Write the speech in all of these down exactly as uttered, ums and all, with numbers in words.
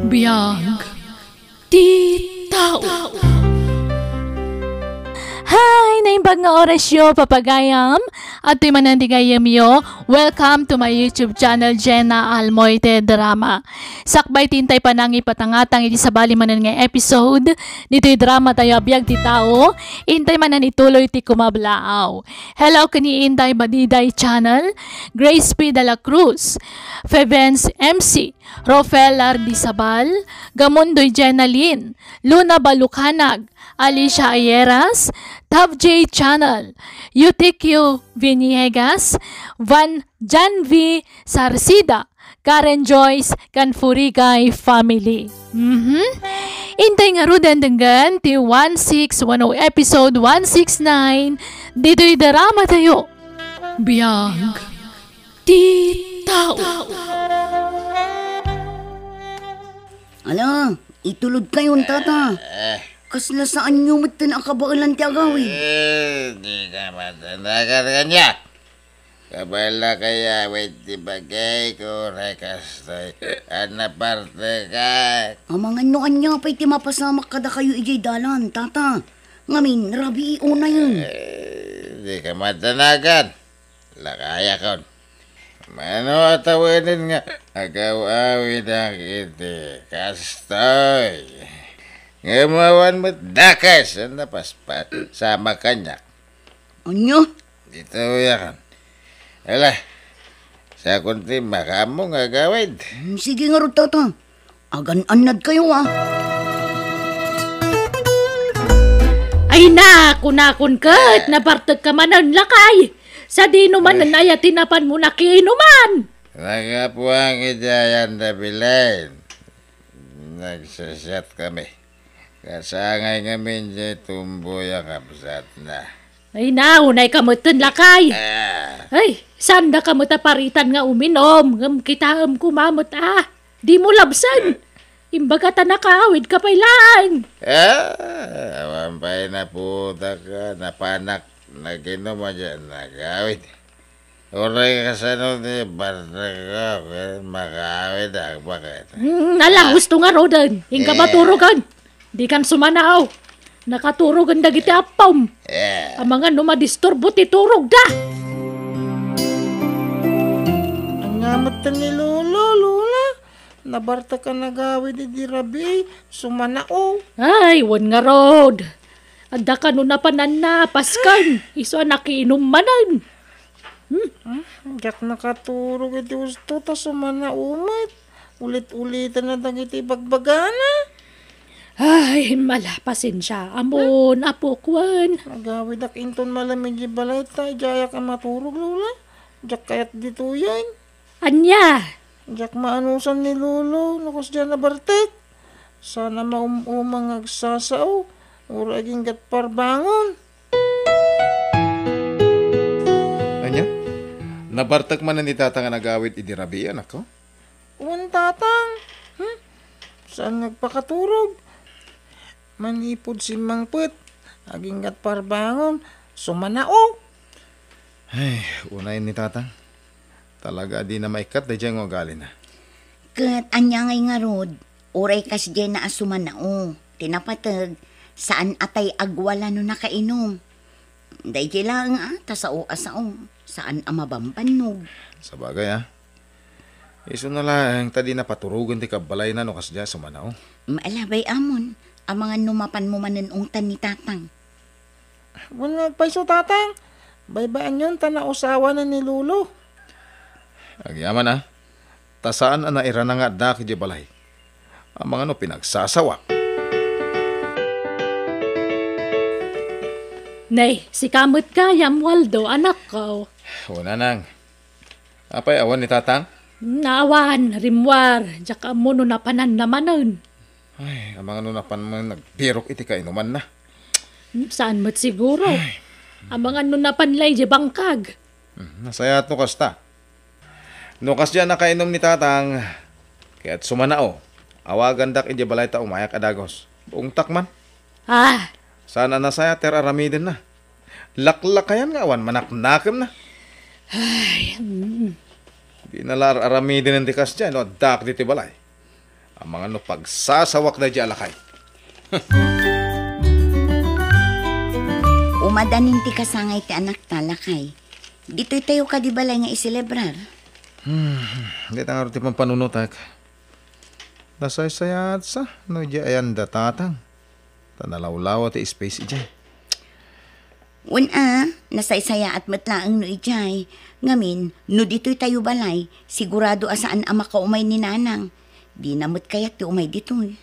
Biag ti tao. Hi! Naimbag nga orasyo, papagayam. Adtoy manen ti gayyemyo. Welcome to my YouTube channel, Jenna Almoite Drama. Sakbay ti intay panangipatangatang iti sabali manen nga episode, ditoy drama tayo a Biag ti Tao, intay manen ituloy ti kumablaaw. Hello, kani intay Badiday Channel, Grace P. De La Cruz, Fevens M C, Rofel Lardizabal, Gamundoy Jenalyn, Luna Balucanag, Alicia Ayeras, Tav J Channel, Eutikio Viniegas, Van Janvi Sarcida, Karen Joyce, kan Furigay family. Mhm. Intay ngaruden denggen ti one six one oh episode one six nine ditoy drama tayo. Biag ti tao. Ala, itulod kayon, tata. Eh. Kasla saanyo metten a kabaelan ti agawid? Eh, di ka matanagan kaniak. Kabaela kaya, wait, ti bagay ko, uray kastoy. Ania, parte ka? Amangan no ania pay ti mapasamak kadakayo idiay dalan, tata. Ngamin, rabii unayen. Eh, di ka matanagan. Lakayakon. Mano a tawenen nga agaw-awidak iti kastoy? Ngem awan met dakes a napaspasamak kaniak. Ania? Ditoy a kan. Ala, sakon ti makaammo nga agawid. Hmm, sige ngarud, tata. Agan-annad kayo, ah. Ay na, kunakon ket, nabartek ka manen, lakay. Sadino manen aya ti napanmo nakiinuman? Nagapuan iti ayan da bilen. Nagsisiat kami. Kasangay ngamin diay tumboy a kabsatna. Ay na, unay ka metten, lakay. Ah. Ay, saan da ka met a paritan nga uminom, ngem kitaem koma met a. Dimo labsen. Imbaga ta nakaawid ka pay laeng. Ah, awan pay naputak, ah, napanak, naginom a diay nagawid. Uray kasano ti bartek ko, ken makaawid ak, baket. Hmm, ala, husto ngaruden. Inka maturogen. Dikan sumanao. Nakaturogen dagiti appom. Eh. Amangan no madisturbo ti turogda. Ania metten ni Lolo, Lola? Nabartek a nagawid idi rabii, sumanao. Ay, wen ngarud. Adda kano napananna, pasken, isu a nakiinum manen. Hmm? Hmm, diak nakaturog iti husto ta sumanao met. Ulit-uliten na dagiti bagbagana. Ay, mala, pasensia. Ammon, apok, wen. Nagawidak inton malem idiay balay ta idiayak a maturog, Lola. Diak kayat ditoyen. Ania? Diak maanusan ni Lolo no kasdiay a nabartek. Saan a maum-uma nga agsasao, uray agingga't parbangon. Ania? Nabartek manen ni Tatang a nagawid idi rabii, anakko? Wen, Tatang. Hmm? Saan nga agpakaturog? Manipud simmangpet, agingga't parbangon, sumanao. Ay, unayen ni Tatang. Talaga a dina maikkat daydiay nga ugalina. Ket ania ngay ngarud, uray kasdiayna a sumanao, ti napateg, saan a tay agwala no nakainom. Daydiay laeng a, ta sao a sao, saan a mabambannog. Sabagay, a. Isuna laeng ta dina paturogen ti kabbalayna no kasdiay a sumanao. Maalabay, Ammon, amangan no mapanmo manen ungtan ni Tatang. Wen nga agpayso, Tatang. Baybay-anyon ta nausawanen ni Lolo. Agyaman a, ta saan a nairana nga addaak idiay balay. Amangan no pinagsasawak. Nay, sika met gayam, Waldo, anakko. O, Nanang. Apay, awan ni Tatang? Naawan, rimmuar, diak ammo no napananna manen. Ay, amangan no napan man nagbirok iti kainumanna. Hmm, saan met siguro? Ay. Amangan no napan lay di bangkag. Hmm, nasayaat no kasta. No kasdiay a nakainom ni Tatang, ket sumanao, awagandak idiay balay ta umayak a dagus. Ungtak man. Ah. Saan a nasayaat ti ar-aramidenna. Laklakayan nga awan manaknakemna. Ay, mm. Dina la ar-aramidenen ti kasdiay no addaak ditoy balay. Amangan no pagsasawak daydiay a lakay. Umadanin ti kasangay ti anakta, lakay. Ditoy tayo kadi balay nga iselebrar. Hmm, dita ngarud ti pampanunotek. Nasaysayaat sa no idiay ayan da tatang. Ta nalawlawa ti space idiay. Wen a, nasaysayaat met laeng no idiay. Ngamin, no ditoy tayo balay, sigurado a saan a makaumay ni Nanang. Dina met kayat ti umay ditoy.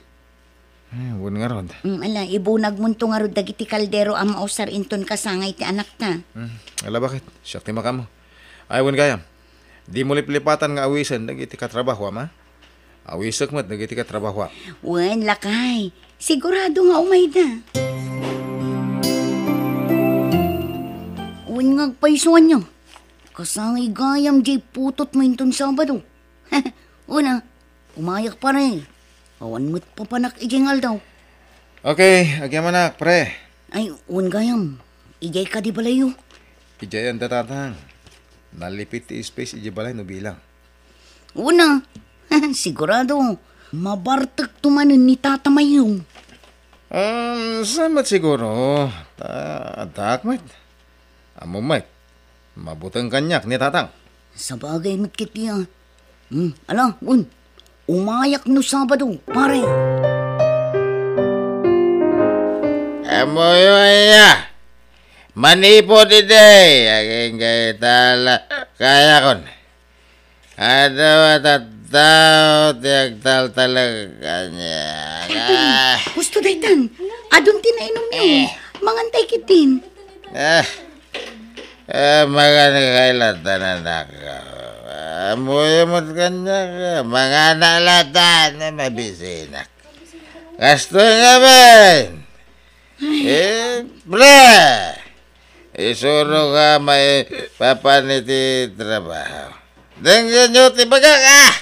Eh, wen ngarud. Mm, ala, ibunagmonto ngarud dagiti kaldero a mausar inton kasangay ti anakta. Mm, ala, baket? Siak ti makaammo. Ay, wen gayam. Dimo liplipatan nga awisen dagiti katrabahoam, a? Awisek met dagiti katrabahoam. Wen, lakay. Sigurado nga umayda. Wen nga agpaysuanyo. Kasangay gayam diay putotmo inton Sabado. Una, umayak, pare. Awan met papanak idiay nga aldaw. Okay, agyamanak, pre. Ay, wen gayam. Idiay kadi balayyo? Idiay anda, tatang. Nalipit ti space idiay balay no bilang. Una, sigurado, mabartekto manen ni Tata Mayong. Um, saan met siguro? Ta, addaak met. Ammom met, mabuteng kaniak ni Tatang. Sabagay met ketdi a. Hmm, ala, wen, umayak no Sabado, pare. Ammoyo aya? Manipud idi, agingga ita la, kayakon. Adu a tattao ti agtaltalek kaniak. Tatang, ah, husto daytan. Adun ti nainumyo. Eh. Mangantay ketdin. Ah, ah, mangan kay latan, anak. Ammoyo met kaniak, mangan latan, mabisinak. Kastoy ngamin. Eh, pre! Isurok a maipapan iti trabaho. Denggenyo ti bagak, ah!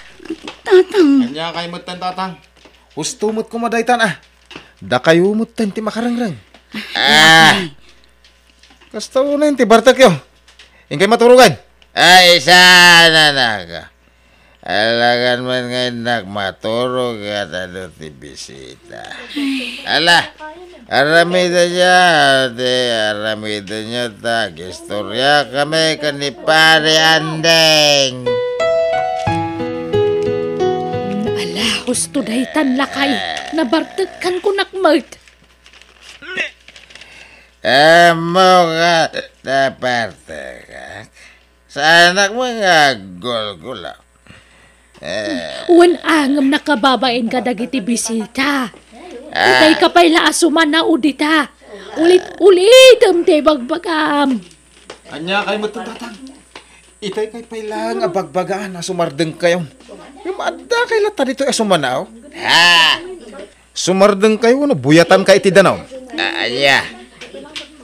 Tatang. Ania kay metten, Tatang? Husto met koma daytan, ah. Dakayo metten ti makarengreng. Ah! Kasta unayen ti bartekyo. Inkay maturogan. Ay, saan, anak? Alagan man nga innak maturog ket adu ti bisita. Ala, aramidenyo ti aramidenyo ta agistoriakami ken ni Pare Andeng. Ala, husto daytan, lakay. Nabartekkan kunak met. Ammo nga nabartekak? Saanak met nga aggulgulaw. Eh. Wen a, ngem nakababain kadagiti bisita. Ah. Itay ka pay la a sumanao dita. Ulit-ulitem ti ibagbagam. Ania kay metten, Tatang? Itay kay pay laeng a bagbagaan a sumardengkayon. Ngem adda kay latta ditoy a sumanao? Ha? Sumardengkayo wenno buyatankay iti danum? A-, ania?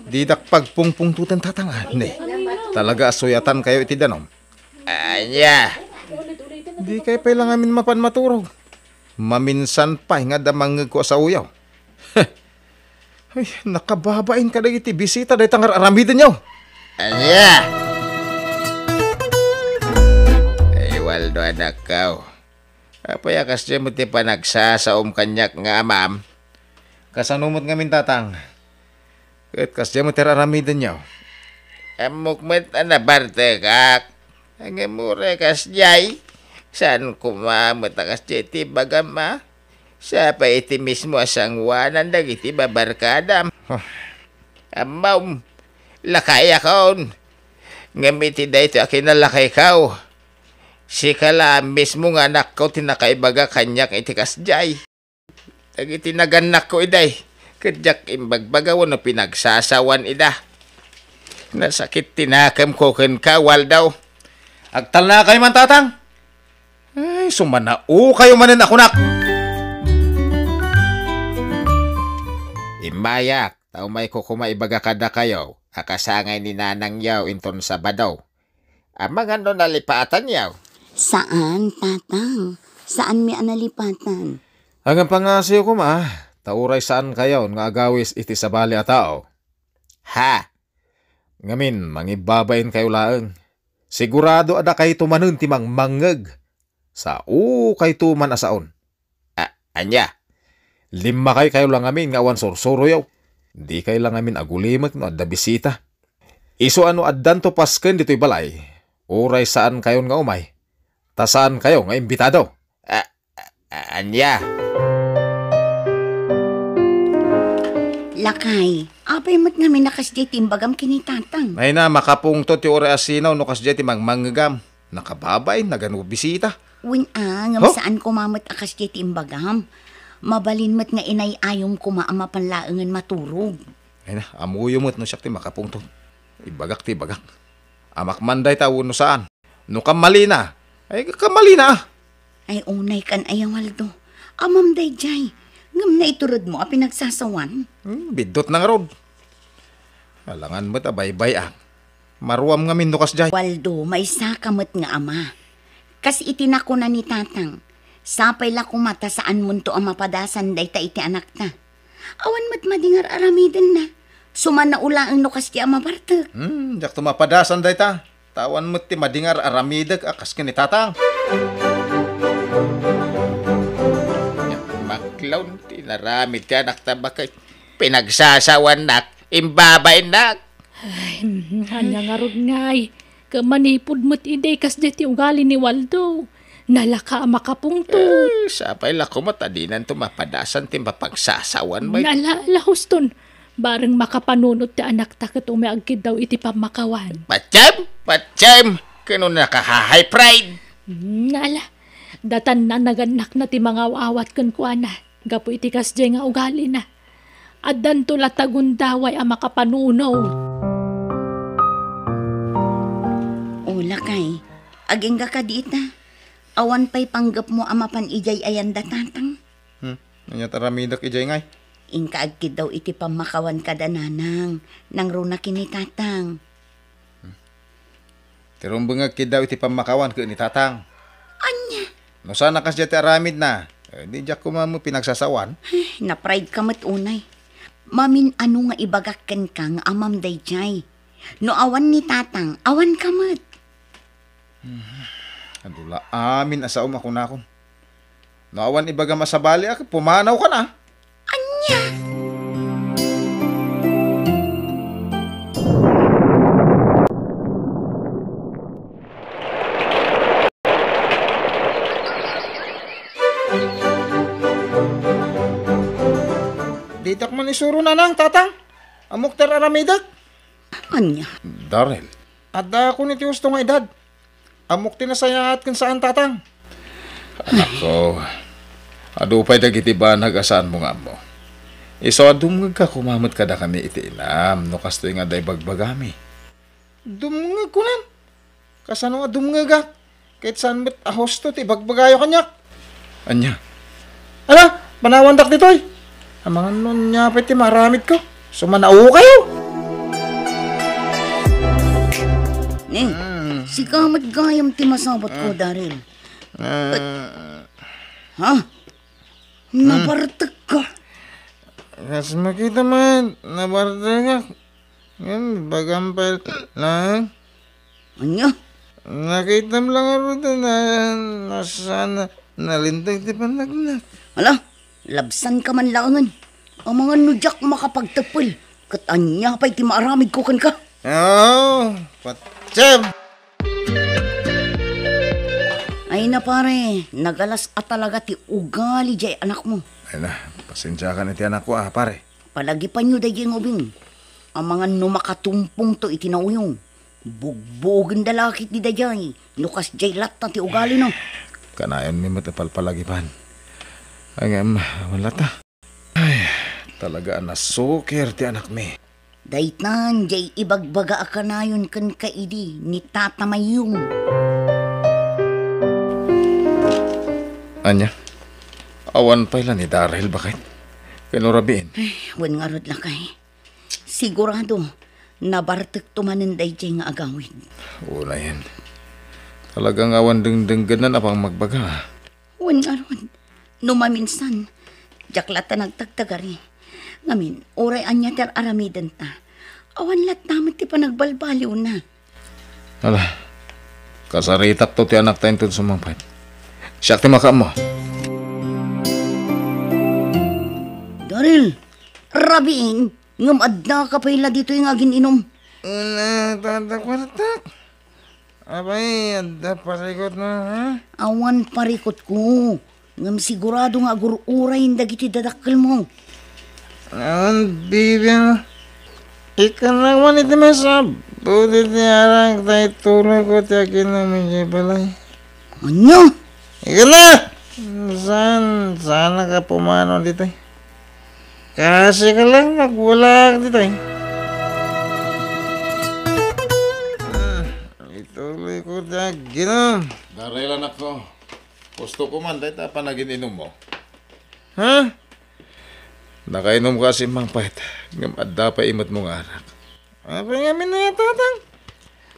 Didak pagpungpungtoten, Tatang, a, ne. Talaga a suyatankayo iti danum? A-, ania? Dikay pay la ngamin mapan maturog. Maminsan pay nga adda mangngegko a saoyo. Ay, nakababain kadagiti bisita dayta nga ar-aramidenyo. Ania? Ay, Waldo, anakko. Apay a kasdiay met ti panagsasaom kaniak nga amam? Kasano met ngamin, Tatang? Ket kasdiay met ti ar-aramidenyo? Ammok met a nabartekak. Ngem uray kasdiay, saan koma met a kasdiay ti ibagam, a? Sa pay iti mismo a sangoanan dagiti babarkadam. Ammom, lakayakon. Ngem iti daytoy a kinalakayko, sika la mismo nga anakko ti nakaibaga kaniak iti kasdiay. Dagiti nagannakko idi, ket diak imbagbaga wenno pinagsasawan ida. Nasakit ti nakemko kenka, Waldo. Agtalnakayo man, Tatang. Ay, sumanaokayo manen a kunak. Immayak, ta umayko koma ibaga kadakayo a kasangay ni nanangyo inton Sabado. Amangan no nalipatanyo? Saan, Tatang. Saanmi a nalipatan. Ngem pangngasiyo koma, ta uray saankayon nga agawis iti sabali a tao. Ha? Ngamin, mangibbabainkayo laeng. Sigurado a dakayto manen ti mangmangngeg. Saokayto man a saon. A, Ania? Limmakaykayo la ngamin nga awan sursuroyo. Dikay la ngamin agulimek no adda bisita. Isu a no addanto pasken ditoy balay, uray saankayon nga umay, ta saankayo nga imbitado. A-, a-, ania? Lakay, apay met ngamin a kasdiay ti imbagam ken ni Tatang? Ay na, makapungtot ti uray a sinaw no kasdiay ti mangmangngegam. Nakababain, nagano bisita. Wen a, ngem Huh? saan koma met a kasdiay ti imbagam. Mabalin met nga inay-ayom koma a mapan laengen maturog. Ay na, ammoyo met no siak ti makapungtot. Ibagak ti ibagak. Amak man dayta wenno saan. No kammalina, ay kammalina. Ay, unay kan aya, Waldo. Amam daydiay. Ngem naituredmo a pinagsasawan? Hmm, biddutna ngarud. Alangan met a baybay-ak. Maruam ngamin no kasdiay. Waldo, maysaka met nga ama. Kas iti nakuna ni Tatang, sapay la koma ta saanmonto a mapadasan dayta iti anakta. Awan met madingar aramidenna. Sumannao laeng no kasdi a mabartek. Hmm, diakto mapadasan dayta. Ta awan met ti madingar aramidek a kas ken ni Tatang. Maklaw ti inaramid ti anakta, baket. Pinagsasawannak, imbabainnak. Ay, mm, ania ngarud ngay? Ket manipud met idi kasdiay ti ugali ni Waldo. Nalaka a makapungtot. Eh, sapay la koma ta dinanto mapadasan ti mapagsasawan, bay. Nala, ala, huston. Bareng makapanunot ti anakta ket umay agkiddaw iti pammakawan. Patiem! Patiem! Ken no nakaha-high pride. Hmm, ala. Datan nanagannakna ti mangaw-awat kenkuana gapu iti kasdiay nga ugalina. Addanto latta gundaway a makapanunot. O, lakay, agingga kadi ita. Awan pay panggepmo a mapan idiay ayanda, Tatang? Hmm, ania ti aramidek idiay ngay? Inka agkiddaw iti pammakawan kada nanang, nangruna ken ni Tatang. Ti rumbeng agkiddaw iti pammakawan ken ni Tatang. Ania? No saan a kasdiay ti aramidna, eh, di diak koma met pinagsasawan. Ay, na-pride ka met unay. Mamin-ano nga ibagak kenka nga amam daydiay. No awan ni Tatang, awan ka met. Adu la amin a saom a kunakon. No awan ibagam a sabaliak, pumanaw ka na. Ania? Ditak man isuro, nanang, tatang. Ammok ti ar-aramidek. Ania? Darrell. Adda kon iti husto nga edad. Ammok ti nasayaat ken saan, tatang. Anakko, adu pay dagiti banag a saanmo nga ammo. Isu a dumngegka koma met kadakami iti inam no kastoy nga adda ibagbagami. Dumngeg, kunan? Kasano a dumngegak? Ket saan met a husto ti ibagbagayo kaniak? Ania? Ala, panawandak ditoy. Amangan no ania pay ti maaramidko. Sumanaokayo! Ni, Mm. sika met gayam ti masabatko, Ah. Daryl. Ah. Ha? Hmm. Nabartekka. Kas makita met, nabartekak. Ngem, bagam pay laeng. Ania? Nakitam la ngarud a na, na, saan a nalinteg ti panagnak. Ala, labsanka man laengen. Amangan no diak makapagteppel. Ket ania pay ti maaramidko kenka? Oh, patiem! Ay na, pare, nagalas a talaga ti ugali diay anakmo. Ay na, pasensiakan iti anakko, ah, pare. Palagipanyo daydiay nga ubing. Amangan no makatumpongto iti nauyong. Bugbugenda la ketdi daydiay, no kasdiay latta ti ugalina. Kanayonmi met a palpalagipan. Ngem, awan latta. Ay, talaga a nasukir ti anakmi. Daytan, diay ibagbaga a kanayon kenka idi ni Tata Mayong. Ania? Awan pay la ni Daryl, baket? Ken no rabiin? Ay, wen ngarud, lakay. Sigurado, nabartekto manen daydiay nga agawid. Unayen. Talaga nga awan dengdenggenna a pangmagbaga. Wen ngarud, no maminsan, diak latta nagtagtagari. Ngamin, uray ania ti ar-aramidenta, awan latta met ti panagbalbaliwna. Ala, kasaritakto ti anakta inton sumangpet. Siak ti makaammo. Ril, rabiin, ngem adda ka pay la ditoy nga agin-inum. Una, tata, kuartak. Apay, adda parikutmo, ha? Awan parikutko. Ngem sigurado nga agur-uray dagiti dadakkelmo. Awan bibiang. Ikkannak man iti maisap. Pudi ti arak, ta ituloyko ti aginum idiay balay. Ania? Ikkannak! Saan, saan ka pumanaw ditoy? Kasi ka lang, nagwalaak ditoy. Ah, ituloyko ti aginum. Darel, anakko. Gusto ko man, dayta panagin-inummo. Ha? Nakainumka a simmangpet, ngem adda pay imetmo nga arak. Apay ngamin aya, tatang?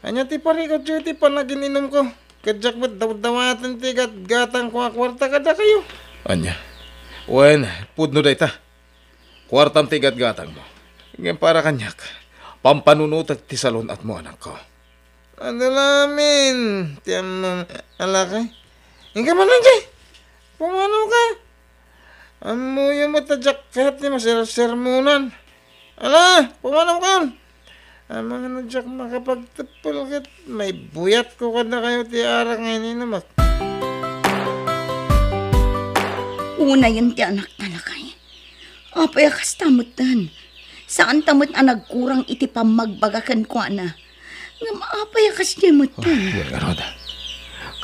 Ania ti parikutyo iti panagin-inumko? Ket diak met dawdawaten ti gatgatangko a kuarta kadakayo. Ania? Wen, pudno dayta. Kuartam ti gatgatangmo. Ngem para kaniak, pampanunotek ti salun-atmo, anakko. Adda la amin ti ammom, a lakay. Inka man idiay. Pumanaw ka. Ammoyo met a diak ket ti masersermonan. Ala, pumanaw ka. Amangan no diak makapagteppel ket maibuyatko kadakayo ti arak nga ininumak. Unayen ti anakta, lakay. Apay a kasta metten? Saanta met a nagkurang iti pammagbaga kenkuana. Ngem apay a kasdiay metten? Ay, wen ngarud.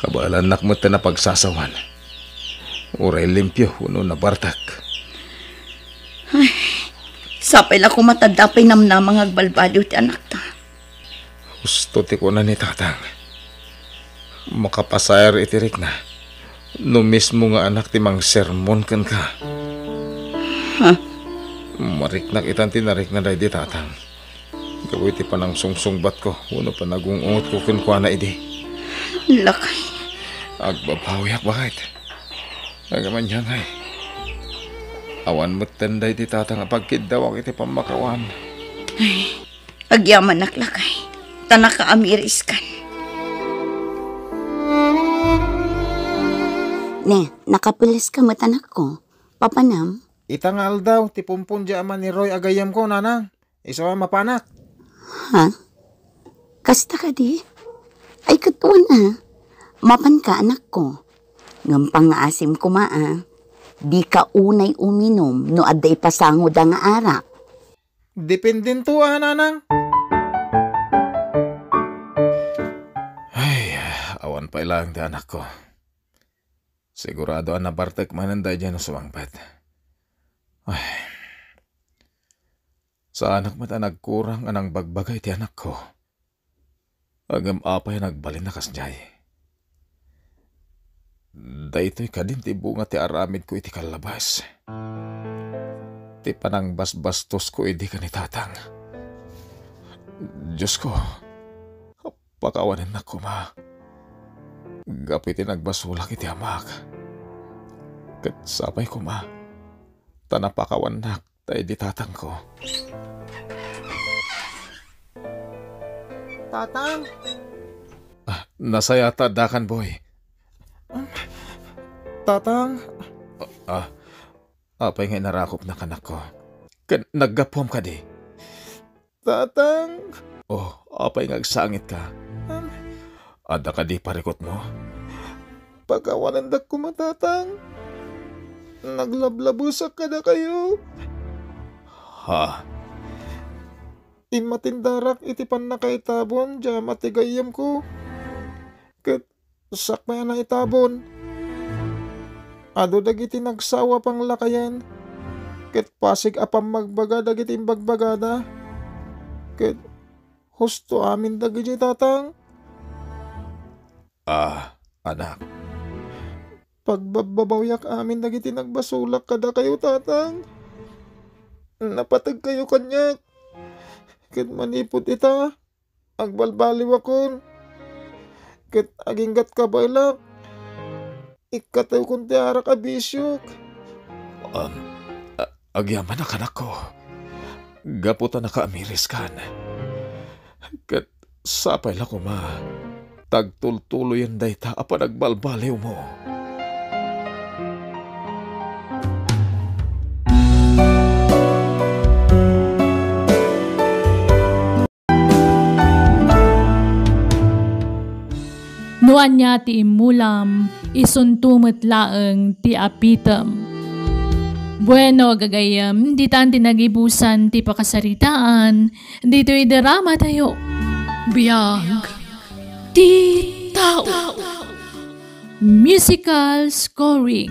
Kabaelannak metten a pagsasawan. Uray limpio wenno nabartek. Ay, sapay la koma ta adda pay namnama nga agbalbaliw ti anakta. Husto ti kuna ni tatang. Makapasaer iti rikna no mismo nga anak ti mangsermon kenka. Ha? Mariknak itan ti narikna daydi tatang. Gapu iti panangsungsungbatko wenno panagung-ungotko kenkuana idi. Lakay. Agbabawiak, baket. Ngem ania ngay? Awan metten daydi tatang a pagkiddawak iti pammakawan. Ay, agyamanak, lakay, ta nakaamiriskan. Ne, nakapeles ka met, anakko. Papanam? Ita nga aldaw, ti pumpon di ama ni Roy a gayyemko, nanang. Isu a mapanak. Ha? Kasta kadi? Ay, ket wen a. Mapanka, anakko. Ngem pangngaasim koma a, dika unay uminum no adda ipasangoda nga arak. Dependento a, nanang. Ay, awan pay laeng ti anakko. Sigurado a nabartek manen daydiay no sumangpet. Ay. Saanak met a nagkurang a nangbagbaga iti anakko. Ngem apay a nagbalin a kasdiay? Daytoy kadin ti bunga ti aramidko iti kallabas. Ti panangbasbastosko idi ken ni tatang. Diosko, pakawanennak koma. Gapu iti nagbasolak iti amak. Ket sapay koma, ta napakawannak daydi tatangko. Tatang? Ah, nasaya ta addakan, boy. Tatang? Ah, apay nga inarakopnak, anakko? Ken naggapuam kadi? Tatang? Oh, apay nga agsangitka? Adda kadi parikutmo? Pakawanendak koma, tatang. Naglablabesak kadakayo. Ha? Immatindarak iti pannakaitabon diay ama ti gayyemko. Ket sakbay a naitabon, adu dagiti nagsawa a panglakayen, ket pasig a pammagbaga dagiti imbagbagada, ket husto amin dagidiay, tatang. Ah, anak. Pagbabbabawiak amin dagiti nagbasolak kadakayo, tatang. Napategkayo kaniak. Ket manipud ita, agbalbaliwakon. Ket aginggat kabaelak, ikkatewkon ti arak a bisiok. Um, a-, agyamanak, anakko. Gapu ta nakaamiriskan. Ket sapay la koma, ta agtultuloyen dayta a panagbalbaliwmo. No ania ti immulam, isunto met laeng ti apitem. Bueno, gagayyem, ditan ti nagibusan ti pakasaritaan ditoy drama tayo. Biag ti tao. Musical scoring,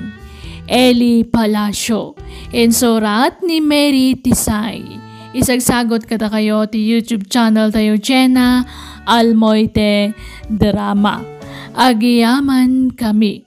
Eli Palacio. Insurat ni Mary Tisay. Isagsagot kadakayo ti YouTube channel tayo, Jenna Almoite Drama. Agiyaman kami.